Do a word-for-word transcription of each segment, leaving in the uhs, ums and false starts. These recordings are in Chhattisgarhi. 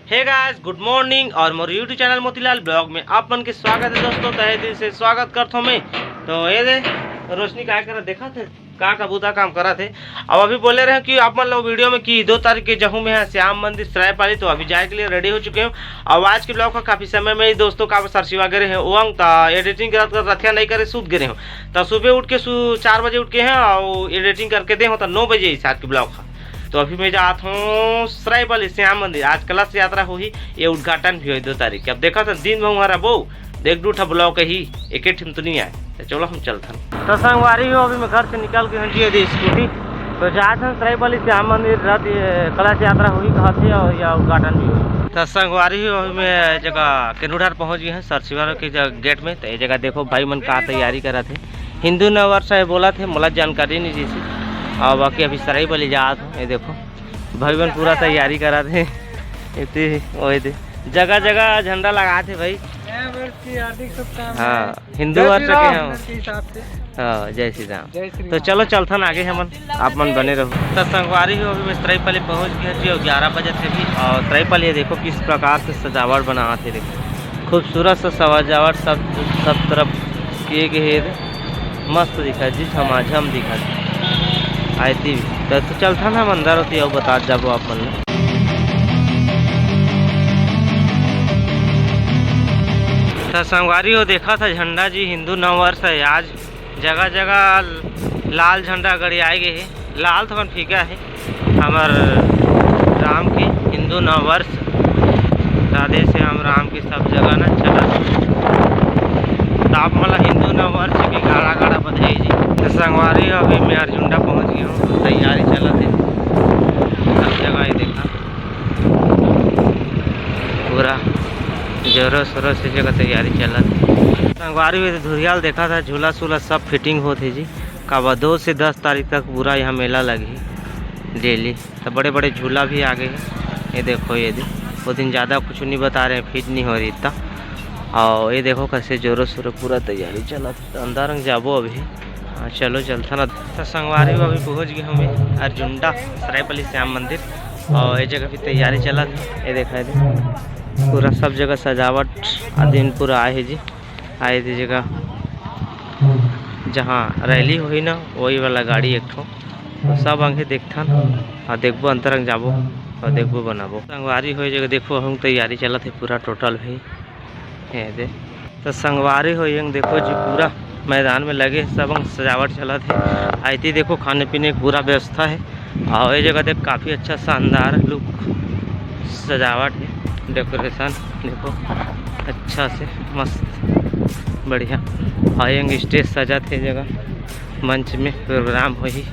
Hey guys, good morning और मोर YouTube चैनल मोतीलाल ब्लॉग में आप मन के स्वागत है दोस्तों। तहे दिल से स्वागत करथों मैं। तो ये दे रोशनी काय करत देखत हे, का का बूता काम करत हे। अब अभी बोले रहे कि आप मन लोग वीडियो में कि दो तारीख के जहूँ मैं श्याम मंदिर सरायपाली, तो अभी जाए के लिए रेडी हो चुके हूँ। अब आज के ब्लॉग का काफ़ी समय में ही दोस्तों का सरसिवा गे रहे हैं ओंग ता एडिटिंग करत करत रथिया नहीं करे सूत गे रहे हूँ। तो सुबह उठ के सु चार बजे उठ के हैं और एडिटिंग करके दे होता नौ बजे इस आज के ब्लॉग का। तो अभी मैं जात हूँ सरायपाली श्याम मंदिर, आज कलश यात्रा होही, ये उद्घाटन भी होही दो तारीख के। अब देखा था दिन भर हमारा बो एक दू ठा ब्लॉग ही, एक एक ठिन तो नहीं आए। तो चलो हम चलथन। तो संगवारी हो, अभी मैं घर से निकल के हूँ जी, ये स्कूटी। तो जात हूँ सरायपाली श्याम मंदिर, रथ ये कलश यात्रा होही कहत हे और या उद्घाटन भी होही। तो संगवारी हो, अभी मैं जगह केनुडार पहुँच गए हैं सरसिवा के जगह गेट में। तो ये जगह देखो भाई मन का तैयारी करत हे, हिंदू नववर्ष है बोलत हे, मोला जानकारी नहीं जैसे। और बाकी अभी सरायपाली जात हूँ, ये देखो भाई मन पूरा तैयारी करत हे। इतनी ओए दे जगह जगह झंडा लगात हे भाई। नया वर्ष की हार्दिक शुभकामनाएं। हाँ, हिंदू जय वर्ष श्री के राम। हम। के हिसाब से। हाँ, जय श्री राम। जय श्री तो राम। चलो चलथन आगे हमन, आप मन बने रहो। तो संगवारी हो, अभी मैं सरायपाली पहुँच गया जी और ग्यारह बजे थे भी। और सरायपाली ये देखो किस प्रकार से सजावट बनात हे, देखो खूबसूरत सा सजावट सब सब तरफ किए गए हे। मस्त दिखत जी, झमाझम दिखत। आयती तो, तो चलथन हम अंदर होती और बतात जाबो आप मन ला। तो संगवारी हो, देखा था झंडा जी, हिंदू नववर्ष है आज, जगह जगह लाल झंडा गड़ियाए गए हे। लाल थोकन फीका हे, हमर राम के हिंदू नववर्ष, राधे श्याम राम के सब जगह ना चलत। तो आप मन ला हिंदू नववर्ष के गाड़ा गाड़ा बधाई जी। तो संगवारी हो, अभी मैं अर्जुंडा पहुंच गया हूँ, तैयारी चलत हे सब जगह, ये देखा पूरा जोरों शोरों से जगह तैयारी चलत हे। संगवारी हो, तो धुरियाल देखा था, झूला सूला सब फिटिंग होत हे जी। काबर दो से दस तारीख तक पूरा यहाँ मेला लगही डेली। तो बड़े बड़े झूला भी आ गए हैं। ये देखो, ये दे, वो दिन ज़्यादा कुछ नहीं बता रहे हैं, फिट नहीं हो रही इतना। और ये देखो कैसे जोरों शोरों पूरा तैयारी चलत हे। तो अंदर अंग जाबो अभी। हाँ, चलो चलथन। तो संगवारी हो, अभी पहुँच गए हमें अर्जुंडा सरायपाली श्याम मंदिर। और ये जगह भी तैयारी चलत हे, ये देखा, ये दे, पूरा सब जगह सजावट अधीन पूरा आए हे जी। आए दे जगह जहाँ रैली होही ना, वही वाला गाड़ी एक ठो। तो सब अंगे देखथन और देखबो, अंतरंग जाबो और देखबो, बनाबो। संगवारी हो, जगह देखो, हम तैयारी चलत हे पूरा टोटल भी। ये दे, तो संगवारी हो, ये देखो जी, पूरा मैदान में लगे हे, सब अंग सजावट चलत हे। आयती देखो, खाने पीने की पूरा व्यवस्था हे। और ये जगह देख, काफ़ी अच्छा शानदार लुक सजावट हे, डेकोरेशन देखो अच्छा से मस्त बढ़िया। और ये स्टेज सजत हे जगह, मंच में प्रोग्राम होही।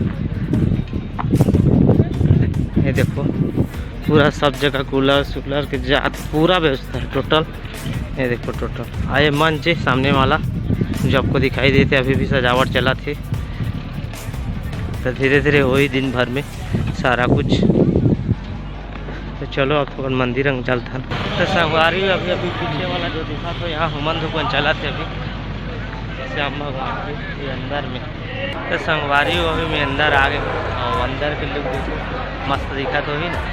ये देखो पूरा सब जगह कूलर सूलर के जात पूरा व्यवस्था हे टोटल। ये देखो टोटल, आ ये मंच हे सामने वाला जो आपको दिखाई देत हे, अभी भी सजावट चलत हे। तो धीरे धीरे होही दिन भर में सारा कुछ। तो चलो, आप अपन मंदिर अंग चलथन। तो संगवारी, अभी अभी पीछे वाला जो दिखा तो यहाँ होमन धुपन चलत हे अभी श्याम भगवान के ये अंदर में। तो संगवारी, अभी मैं अंदर आ गए हूँ और अंदर के लुक देखो, मस्त दिखत होही ना।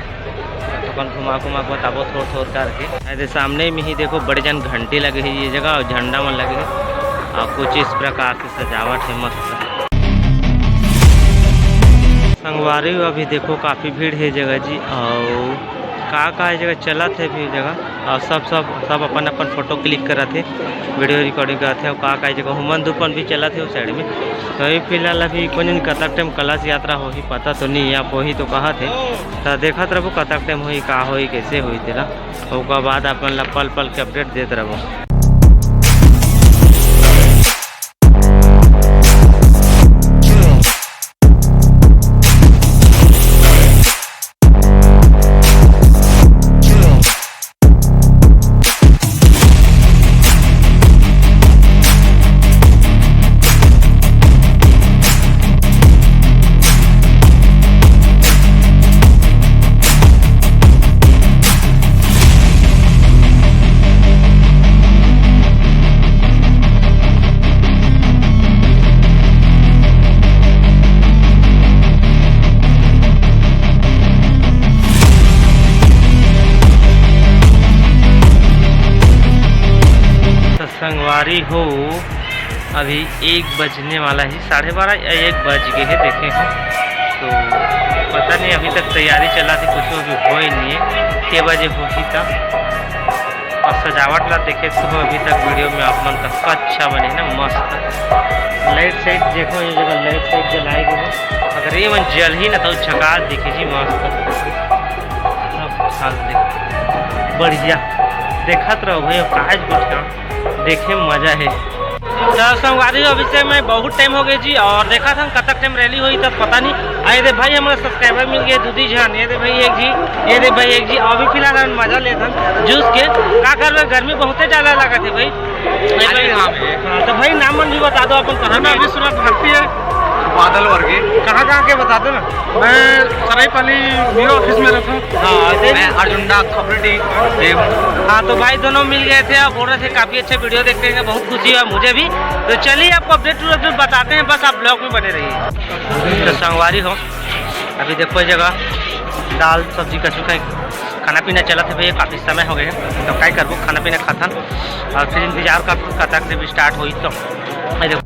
तो अपन घुमा घुमा के बताबो थोड़ थोड़ करके। ऐसे सामने में ही देखो, बड़े जन घंटी लगे हे ये जगह और झंडा मन लगे हे और कुछ इस प्रकार से सजावट हे मस्त। संगवारी हो, अभी देखो काफ़ी भीड़ हे जगह जी, और का का ये जगह चलत हे भी जगह, और सब सब सब अपन अपन फोटो क्लिक करत हे, वीडियो रिकॉर्डिंग करत हे, और का का ये जगह हुमन धुपन भी चलत हे उस साइड में। तो अभी फिलहाल अभी कोन जनी कतक टाइम कलश यात्रा होही पता तो नहीं, आप होही तो कहत हे, तो देखत रहबो कतक टाइम होही, का होही, कैसे होही तेला, ओकर बाद अपन ला पल पल के अपडेट देत रहबो। संगवारी हो, अभी एक बजने वाला ही, साढ़े बारह या एक बज गए है, देखे हो तो पता नहीं, अभी तक तैयारी चला थी, कुछ अभी हो ही नहीं है, के बजे होही तब। और सजावट ला देखे तो अभी तक वीडियो में आप मन का अच्छा बने ना, मस्त। लाइट साइट देखो, ये जगह लाइट साइट जलाए गए हैं। अगर ये मन जल ही ना तो झकास दिखे जी, मस्त। सब साथ देख, बढ़िया। देखत रहो भाई, काज कुछ काम देखे में मजा है। तो संगवारी हो, अभी से मैं बहुत टाइम हो गए जी, और देखा था कतक टाइम रैली हुई तब पता नहीं। आ ये दे भाई, हमारा सब्सक्राइबर मिल गए दू दी झन। ये दे भाई एक जी, ये दे भाई एक जी। अभी फिलहाल हम मजा लेथन जूस के। का करबे, गर्मी बहुते ज्यादा लागत है भाई। अरे हाँ भाई। हाँ, तो भाई नाम मन भी बता दो अपन, कहाँ मैं के? विश्वनाथ भारती है। बादल वर्गे। कहाँ कहाँ के बता दो ना। मैं सराईपाली बीओ ऑफिस में रहता हूँ। हाँ, दे मैं अर्जुंडा खपरेडी देव। हाँ, तो भाई दोनों मिल गए थे और बोल रहे थे काफी अच्छे वीडियो देखते हैं, बहुत खुशी हुआ मुझे भी। तो चलिए आपको अपडेट टू अपडेट बताते हैं, बस आप ब्लॉग में बने रहिए। तो संगवारी हो, अभी देखो ये जगह दाल सब्जी कछु का खाना पीना चलत है भैया, काफी समय हो गए है, तो काय करबो, खाना पीना खाथन और फिर इंतजार कर कतक से भी स्टार्ट हुई। तो ये देखो